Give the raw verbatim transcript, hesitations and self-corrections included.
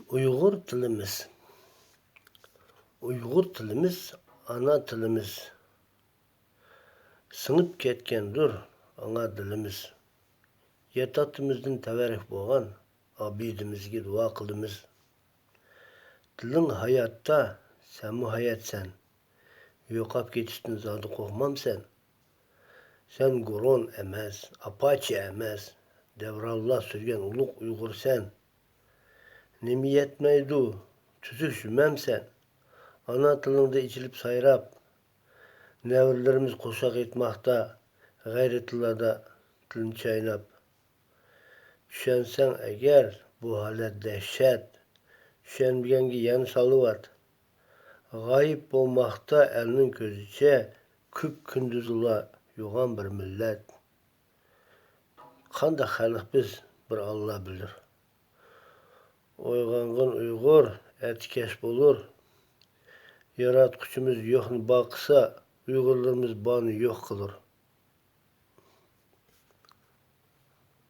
ئۇيغۇر تىلىمىز. ئۇيغۇر تىلىمىز، ئانا تىلىمىز. سىڭىپ كەتكەندۇر ئاڭا دىلىمىز. يات ئاتىمىزدىن تەۋەررۈك بولغان ئابىدىمىزگە دۇئا قىلىمىز. تىلىڭ ھاياتتا، سەنمۇ ھاياتسەن. يوقاپ كېتىشتىن زادى قورقمامسەن؟ سەن گۇرۇن ئەمەس، ئاپاچى ئەمەس، دەۋرانلار سۈرگەن ئۇلۇغ ئۇيغۇرسەن. نېمە يەتمەيدۇ، تۈزۈك جۈمەمسەن؟ ئانا تىلىڭدا ئېچىلىپ سايراپ، نەۋرىلىرىمىز قوشاق ئېيتماقتا، غەيرىي تىللاردا تىلنى چايناپ. چۈشەنسەڭ ئەگەر، بۇ ھالەت دەھشەت، چۈشەنمىگەنگە يەنە سالاۋات. غايىب بولماقتا ئەلنىڭ كۆزىچە، كۈپ كۈندۈزلا يوغان بىر مىللەت. قانداق خەلق بىز، بىر ئاللا بىلۇر. ئويغانغىن ئۇيغۇر، ئەتە كەچ بولۇر. ياراتقۇچىمىز يوقنى بار قىلسا، ئۇيغۇرلىرىمىز بارنى يوق قىلۇر.